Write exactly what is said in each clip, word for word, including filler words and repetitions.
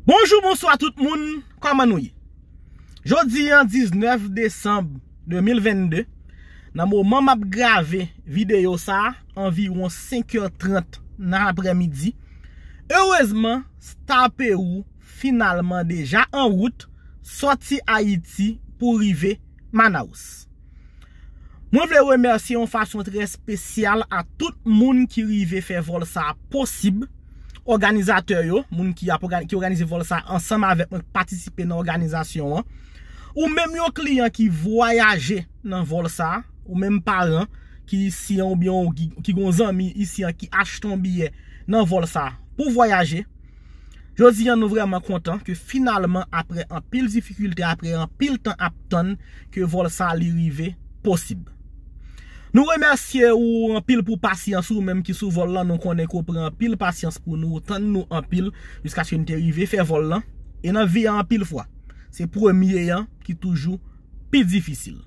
Bonjou, bonswa tout moun, kòman nou ye? Jodi an diznèf desanm de mil vennde, nan moman m ap grave videyo sa a, anviwon senk è trant nan aprèmidi, erezman, Star Peru finalman deja an wout sòti Ayiti pou rive Manaus. Mwen vle remèsye yon fason trè espesyal a tout moun ki rive fè vòl sa a posib, òganizatè yo, moun ki ap òga- ki òganize vòl sa a ansanm avèk mwen, ki patisipe nan òganizasyon an. Ou menm yon kliyan ki vwayaje nan vòl sa a, ou menm paran ki isi an oubyen ou ki, ki gon zanmi isi an ki achte yon biyè nan vòl sa a pou vwayaje. Jodi an nou vrèman kontan ke finalman, apre anpil difikilte, apre anpil tan ap tann, ke vòl sa a li rive posib. Nou remèsye ou anpil pou pasyans ou, menm ki sou vòl lan, nou konnen ke w pran anpil pasyans pou nou, ou tann nou anpil, jiskaske n te rive fè vòl lan. E nan vi a anpil fwa, se premye an ki toujou pi difisil.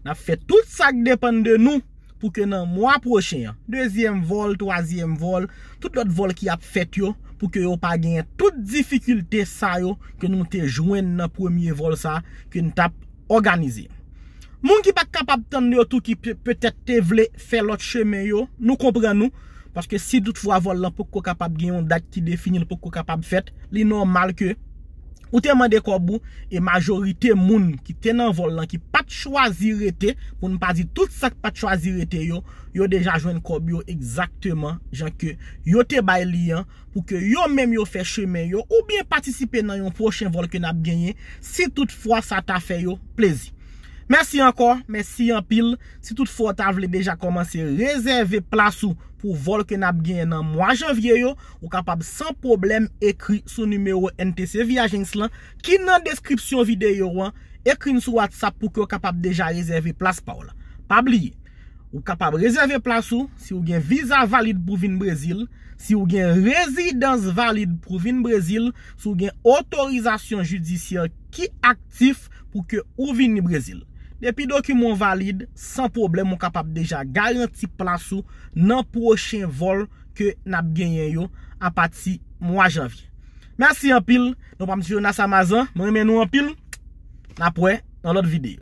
N ap fè tout sa k depann de nou pou ke nan mwa pwochen an, dezyèm vòl, twazyèm vòl, tout lòt vòl ki ap fèt yo, pou ke yo pa genyen tout difikilte sa yo ke nou te jwenn nan premye vòl sa ke n t ap òganize. Moun ki pa t kapab tann yo tou, ki pe- petèt te vle fè lòt chemen yo, nou konprann nou, paske si toutfwa vòl lan poko kapab gen yon dat ki defini, l poko kapab fèt, li nòmal ke ou te mande kòb ou, e majorite moun ki te nan vòl lan ki pa t chwazi rete, pou n pa di tout sa k pa t chwazi rete yo, yo deja jwenn kòb yo egzakteman jan ke yo te bay li an, pou ke yo menm yo fè chemen yo, oubyen patisipe nan yon pwochen vòl ke n ap genyen, si toutfwa sa ta fè yo plezi. Mèsi ankò, mèsi anpil. Si toutfwa w ta vle deja kòmanse rezève plas ou pou vòl ke n ap genyen nan mwa janvye yo, ou kapab san pwoblèm ekri sou nimewo N T C Viagents lan ki nan deskripsyon videyo an. Ekri n sou WhatsApp pou ke w kapab deja rezève plas pa w la. Pa bliye, ou kapab rezève plas ou si w gen viza valid pou vin Brezil, si w gen rezidans valid pou vin Brezil, si w gen otorizasyon jidisyè ki aktif pou ke ou vini Brezil. Depi dokiman w valid, san pwoblèm ou kapab deja garanti plas ou nan pwochen vòl ke n ap genyen yo apati mwa janvye. Mèsi anpil, non pa m se Jonas Amazan, mwen renmen nou anpil, n ap wè nan lòt videyo.